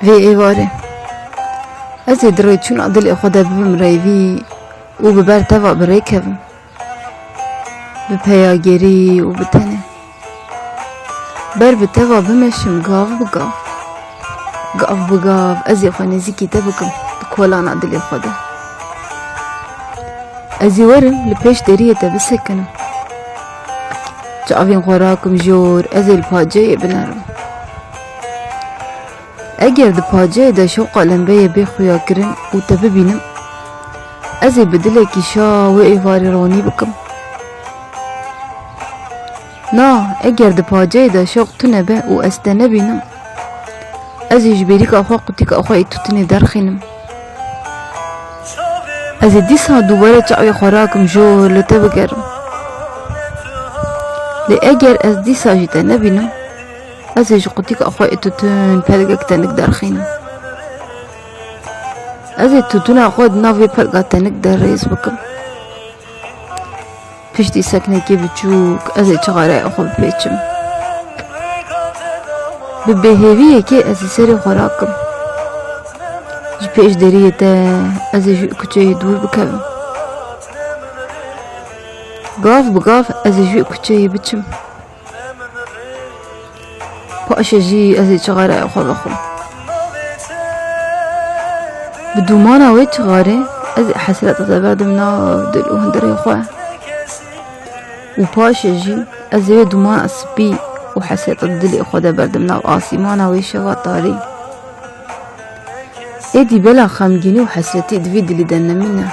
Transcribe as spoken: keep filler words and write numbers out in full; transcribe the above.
Vê êvarê ez ê di rêçûna dilê xwe de bibim rêvî û bi ber teva bi rê kevim. Bi peyagerî û bi tenê. Ber bi teva bimeşim gav bi gav. Gav bi gav ez ê xwe nêzîkî te bikim di kolana dilê xwe de. Ez ê werim li pêş deriyê te bisekinim. Çavên xwe rakim jor, ez ê li paceyê binerim. Eger di paceyê de şewqa lembeyê bê xuyakirin û te bibînim, ez ê bi dilekî şa wê êvarê ronî bikim. Na, eger di paceyê de şewq tune be û ez te nebînim, ez ê ji bêrîka xwe qutîka xwe yê tutinê derxînim. Ez ê dîsa dubare çavê xwe rakim jor li te bigerim. Lê eger ez dîsa jî te nebînim, ez ê ji qutîka xwe yê tutin pelgek tenik derxînim. Ez ê tutuna xwe di nav vê pelga tenik de rêz bikim. Piştî seknekê biçûk ez ê çixareya xwe bipêçim. Bi bêhêviyekê ez ê serê xwe rakim. Ji pêş deriyê te ez ê ji kuçeyê dûr bikevim. Gav bi gav ez ê ji kuçeyê biçim. Paşê jî ez ê çixareya xwe vexwim. Bi dûmana wê çixarê ez ê hesreta te berdim nav dil û hundirê xwe. Û paşê jî ez ê wê dûmana spî û hesreta dilê xwe de berdim nav asîmana wê şeva tarî. Êdî bela xemgînî û hesretî di vî dilî de nemîne.